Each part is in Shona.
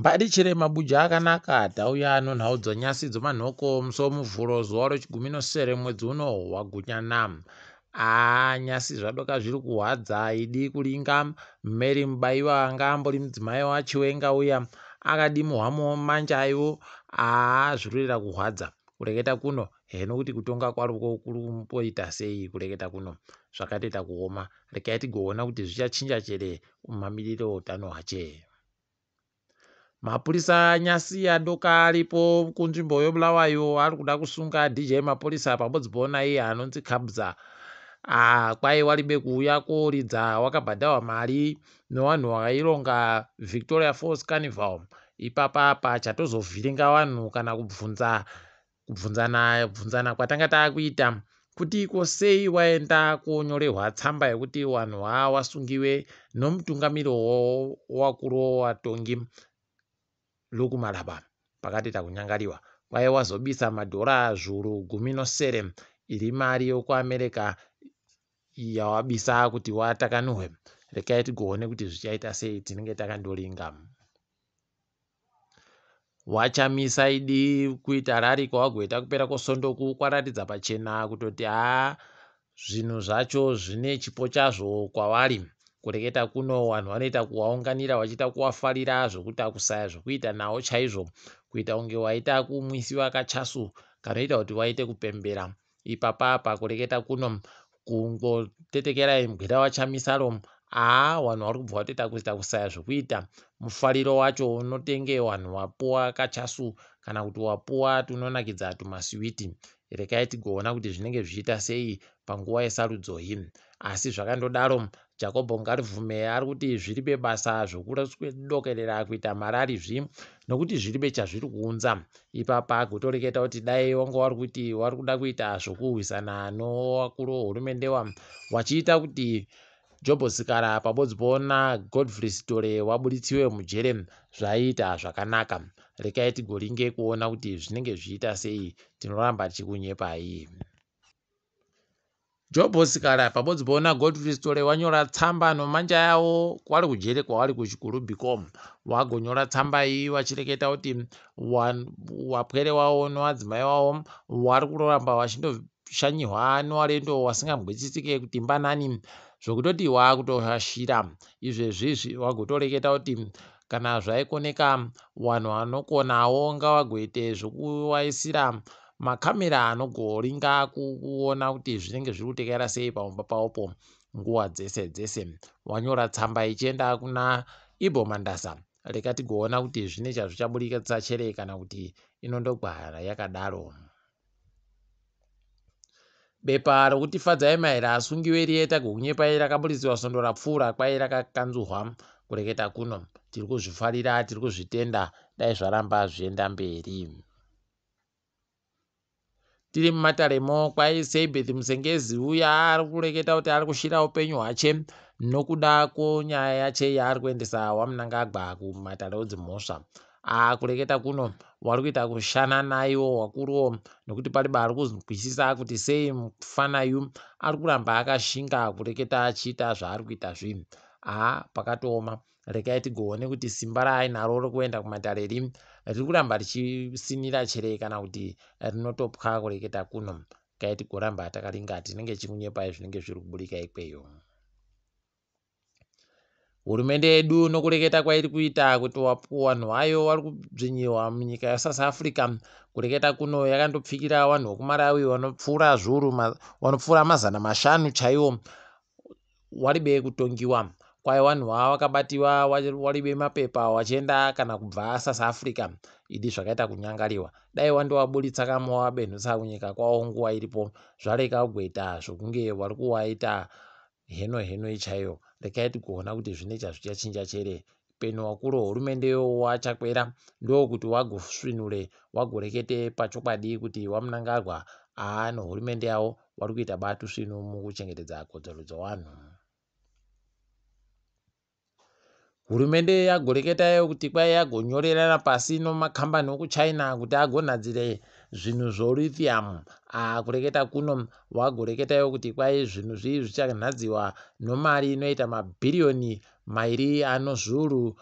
Mbadi Mabuja akanaka tauya nonhau dzanyasi dzomanhoko musi womuvhuro zuva rechigumi nosere mwedzi uno wagunyana. Aa nyasi zvadoka zviri kuhwadza idi kuringa Mary Mubaiwa anga ambori mudzimai waChiwenga uya akadimuhwa manjaiwo aa zviri kuita kuhwadza kureketa kuno heno kuti kutonga kwariko kuri kumboita sei kureketa kuno zvakatoita kuoma regai tigoona kuti zvichachinja chere mamiriro outano hwache. Mapurisa nyasi adoka aripo kunzvimbo yeBulawayo ari kuda kusunga DJ Mapolisa pamodzi naiye anonzi Kabza. Ah, kwai waribe kuuya koridza wakabhadharwa mari nevanhu vaironga Victoria Falls Carnival. Ipapa apa chatozovhiringa vanhu kana kubvunza kubvunzana bvunzana kwatanga taakuita kuti ko sei waenda konyorerwa tsamba yekuti vanhu wasungiwe nomutungamiri wevakuru wevatongi Luke Malaba pakatoita kunyangariwa kwai wazobisa madhora zviuru 16 iri mari yokuAmerica yawabisa kuti watakanuhwe regai tigoone kuti zvichaita sei tinenge takandoringa. WaChamisa idi kuita rari kwawagoita kupera kwosondoku kwaratidza pachena kutoti haa zvinhu zvacho zvine chipo chazvo kwavari. Kureketa kuno vanhu vanoita kuwaunganira vachiita kuwafarira zvokuita kusaya zvokuita nawo chaizvo kuita kunge waita kumwisiwa kachasu kanoita kuti waite kupembera. Ipapa apa kureketa kuno kungotetekera imbwira waChamisalo haa vanhu vari kubva vatoita kuita kusaya zvokuita. Mufariro wacho unotenge vanhu wapuwa kachasu kana kuti wapuwa tunonakidza tumasiwiti. Rekai tigoona kuti zvinenge zvichiita sei panguva yesarudzo iyi. Asi zvakandodaro Jakobho Ngarivhume ari kuti zviribe basa zvokudokerera kuita marari zvi nokuti zviribe chazviri kuunza. Ipapa agotoreketa kuti dai wanga wari kuti wari kuda kuita zvokurwisana nowakuru wehurumende wachiita kuti Jobho Sikala pabodzi naGodfrey Sithole waburitsiwe mujere zvaiita zvakanaka. Rekai tigoringe kuona kuti zvinenge zvichiita sei tinoramba tichikunyepai. Jobho Sikala pabodzi naGodfrey Sithole wanyora tsamba nomanja yavo wari kujere kwavari kuchikurubhiko wagonyora tsamba iyi vachireketa kuti wapwere wavo nowadzimai wavo wari kuramba vachindoshanyiwa nowarendo wasinganzwisisike kuti mbanani zvokutoti wakutoashira izvezvizvi wagotoreketa kuti kana zvaikoneka vanhu vanokonawo ngavagoite zvokuvaisira makamera anogoringa kuona kuti zvinenge zviri kutekera sei pamumba pavopo nguva dzese dzese. Wanyora tsamba ichienda kuna Ibo Mandasa reka tigoona kuti zvine chazvichaburikitsa chere kana kuti inondogwara yakadaro. Bepa rokuti Fadzai Mahere asungiwe riye tagokunyepai rakaburitswa svondo rapfuura kwai rakakanzurwa kureketa kuno. Tiri kuzvifarira tiri kuzvitenda dai zvaramba zvienda mberi. Tiri mumataremo kwai Seibeth Musengezi uya ari kureketa kuti ari kushira upenyu hwache nokuda kwenyaya yache yaari kuendesa waMnangagwa kumatare edzimhosva. Kureketa kuno wari kuita kushanana iwo wakuruwo nokuti pari bari kuzwisisa kuti sei mufanayu ari kuramba akashinga kureketa achiita zvaari kuita zvi. Pakatooma regai tigoone kuti simba raainaro rokuenda kumatare ri riri kuramba richisinira chere kana kuti rinotopwa kureketa kuno. Regai tigoramba takaringa tinenge chikunyepai zvinenge zviri kuburika ikweyo. Hurumende yedu nokureketa kwairi kuita kuti vanhu vayo vari kudzvinyiwa munyika yeSouth Africa kureketa kuno yakandopfikira vanhu vekuMalawi vanopfuura zviuru vanopfuura 500 chaiwo waribe kutongiwa kwai vanhu vava vakabatiwa waribe mapepa wachienda kana kubva South Africa idi zvakaita kunyangariwa dai wandovaburitsa kamwe wabenhusa kunyika kwavo nguva iripo zvareka kugoita zvokunge vari kuwaita heno heno chaiyo rekai tigoona kuti zvine chazvichachinja chere peno wakuru hurumende wachakwera ndokuti wagosvinure wagorekete pachokwadi kuti waMnangagwa nohurumende yavo wari kuita batu svinu mukuchengetedza kodzero dzevanhu. Hurumende yagoreketayo kuti kwai yagonyorerana pasi nomakambani okuChina kuti agonadzire zvinhu zvolithium. Kureketa kuno wagoreketayo kuti kwai zvinhu zvii zvichanhadziwa nomari inoita mabhiriyoni 2 ano zviuru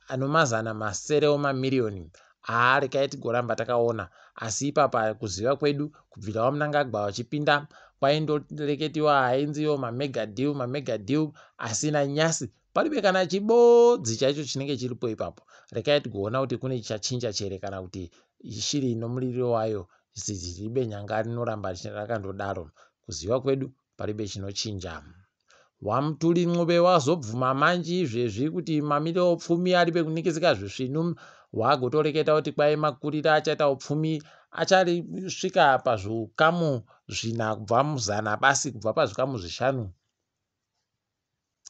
Anomazana masere omamiriyoni. Haa, rekai tigoramba takaona. Asi ipapa kuziva kwedu, kubvira vaMnangagwa vachipinda, kwaindoreketiwa hainziwo mamega deal, mamega deal, asi nanyasi paribe kana chibodzi chaicho chinenge chiripo ipapo. Rekai tigoona kuti kune chichachinja chere kana kuti shiri inomuririro wayo ziribe nyanga rinoramba rakandodaro. Kuziva kwedu paribe chinochinja. WaMutuli Ncube wazobvuma manji izvezvi kuti mamiriro opfumi aribe kunikisika zvisvinu. Wagotoreketa kuti kwai makuriro achaita upfumi acharisvika pazvikamu zvina kubva muzana basi kubva pazvikamu zvishanu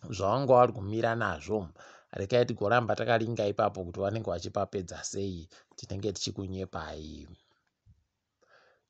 zvawanga wari kumira nazvo. Rekai tigoramba takaringa ipapo kuti vanenge vachipapedza sei, tinenge tichikunyepai.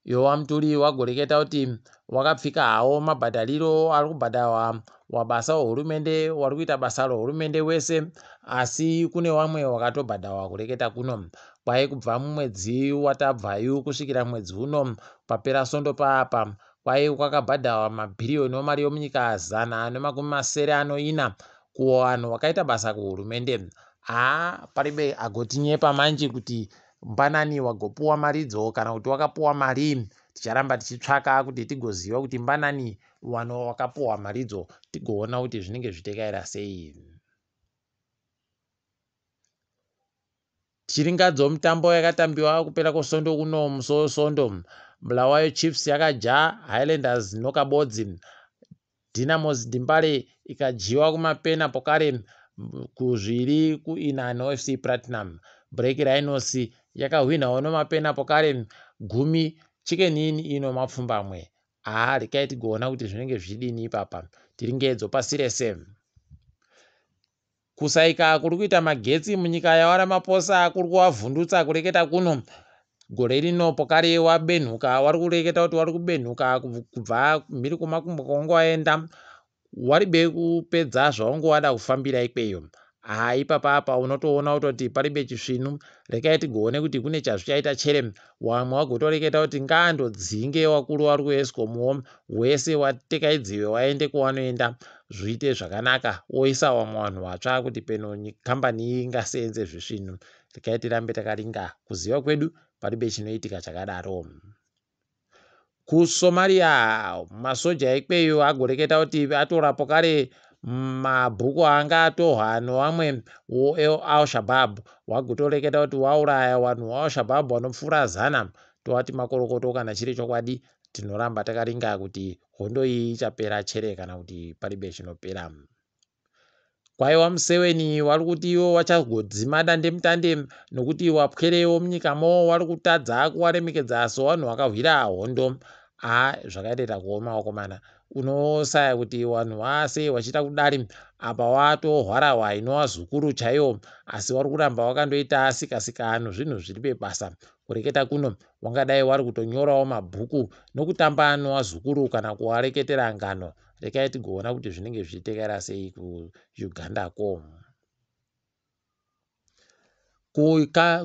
Iwe waMutuli wagoreketa kuti wakapfika hawo mabhadhariro ari kubhadharwa wabasa wehurumende wari kuita basa rehurumende wese, asi kune wamwe wakatobhadharwa kureketa kuno kwai kubva mumwedzi watabvayu kusvikira mwedzi uno papera sondo paapa kwai kwakabhadharwa mabhiriyoni omari yomunyika 174 kuvanhu wakaita basa kuhurumende. Haa, paribe agotinyepa manji kuti mbanani wagopuwa maridzo kana kuti wakapuwa mari. Ticharamba tichitsvaka kuti tigoziva kuti mbanani wano wakapuwa maridzo, tigoona kuti zvinenge zvitekaira sei. Tichiringadzo mitambo yakatambiwa kupera kwesondo kuno, musi wesondo Bulawayo Chiefs yakaja Highlanders nokabodzi, Dynamos Dimbare ikadyiwa kumapena pokare kuzviri kuina noFC Platinum. Black Rhinos yakahwinhawo nomapena pokare gumi, Chicken Inn ino mapfumbamwe. Haa, rekai tigoona kuti zvinenge zvichidini ipapa. Tiringedzo pasi rese. Kusaika kuri kuita magetsi munyika yaVaRamaphosa kuri kuvavhundutsa kureketa kuno. Gore rino pokare wabenhuka, wari kureketa kuti wari kubenhuka kubva mhiri kwemakungwa kwawanga waenda, waribe kupedza zvawanga wada kufambira ikweyo. Haa, ipapa apa unotoona kutoti paribe chisvinu. Rekai tigoone kuti kune chazvichaita chere. Wamwe wagotoreketa kuti ngaandodzinge wakuru wari kuEscom wese watekaidziwe waende kwawanoenda zviite zvakanaka, woisa wamwe vanhu vatsva kuti peno kambani iyi ingaseenze zvisvinu. Rekai tirambe takaringa, kuziva kwedu paribe chinoitika chakadaro. KuSomalia masoja ekweyo agoreketa kuti atora pokare mabhuku anga atohwa nevamwe Al-Shabaab, wagotoreketa kuti wauraya vanhu vaAl-Shabaab vanopfuura 100. Tovati makorokoto kana chiri chokwadi. Tinoramba takaringa kuti hondo iyi ichapera chere kana kuti paribe chinopera. Kwaiwa Museweni wari kuti iwo wachagodzima dandemutande nokuti wapwerewo munyikamo wari kutadza kuwaremekedza sevanhu vakahwira hondo. Haa, zvakaita kuoma wakomana, unosaya kuti vanhu vasei vachiita kudari apa watohwarahwa inova zukuru chaiwo, asi wari kuramba wakandoita sikasika nozvinhu zviri pebasa. Kureketa kuno wangadai wari kutonyorawo mabhuku nokutamba nowazukuru kana kuwareketera ngano. Rekai tigoona kuti zvinenge zvichitekaira sei kuUgandako.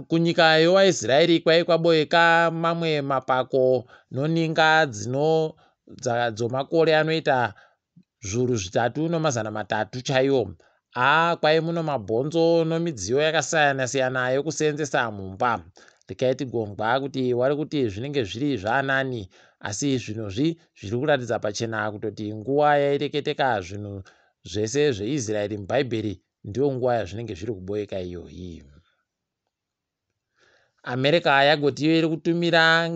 Kunyika yevaIsraeri kwai kwaboeka mamwe mapako noninga dzino dzomakore anoita 3300 chaiwo. Haa, kwai muno mabhonzo nomidziyo yakasiyana-siyana yokuseenzesa mumba. Rekai tigongwa kuti wari kuti zvinenge zviri zvaanani, asi zvinozvi zviri kuratidza pachena kutoti nguva yaireketeka zvinhu zvese zveIsraeri muBhaibheri ndiyo nguva yazvinenge zviri kuboeka iyoyi. America yagoti iyo iri kutumira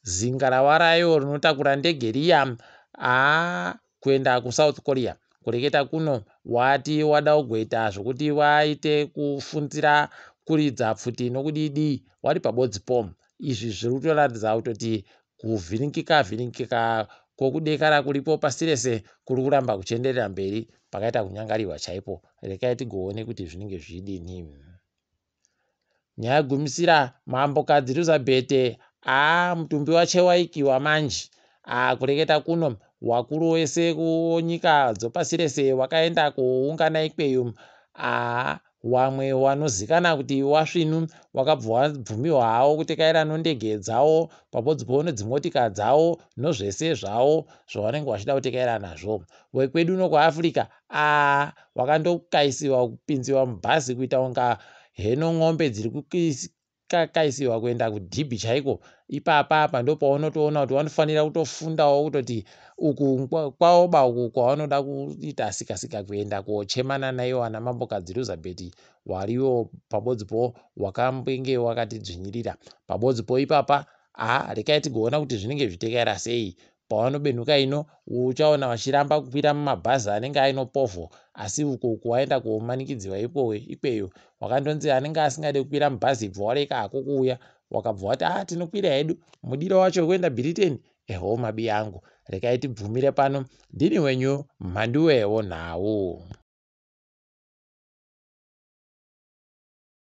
zingarava rayo rinotakura ndege riya haa kuenda kuSouth Korea. Kureketa kuno wati wada kugoita zvokuti waite kufunzira kuridza pfuti nokudidi wari pabodzi po. Izvi zviri kutoratidza kutoti kuvhiringika vhiringika kwokudekara kuripo pasi rese kuri kuramba kuchienderera mberi pakaita kunyangarirwa chaipo. Rekai tigoone kuti zvinenge zvichidini. Nyaya yagumisira mambokadzi Elizabeth aa mutumbi wache waikiwa manje. Aa, kureketa kuno wakuru wese kunyika dzopasi rese wakaenda kuungana ikweyo. Aa, Wamwe wanozikana kuti wasvinu wakabva wabvumiwa hawo kutekaira nondege dzawo pabodzipo nedzimotika dzawo nozvese zvawo zvawanenge wachida kutekaira nazvo. Wekwedu uno kuAfrica aa wakandokaisiwa kupinziwa mubhazi kuita kunga heno n'ombe dziri kukakaisiwa kuenda kudhibhi chaiko. Ipapa apa ndopaunotoona kuti wanofanira kutofundawo kutoti uku kwawoba uku kwawanoda kuita sika sika kuenda kochemana naiwo ana mambokadzi Elizabeth wariwo pabodzipo wakambenge wakatidzvinyirira pabodzipo ipapa. Haa, rekai tigoona kuti zvinenge zvichitekaira sei pavanobenhuka ino. Uchaona vachiramba kukwira mumabhazi anenge aino povho, asi uko kuwaenda komanikidziwa ikweyo wakandonzi anenge asingade kukwira mubhazi bva wareka hako kuuya, wakabva wati a tinokwira hedu mudiro wacho wekuenda Britain. Eho, mabi angu, rekai tibvumire pano. Ndini wenyu Mhanduwe wonhau.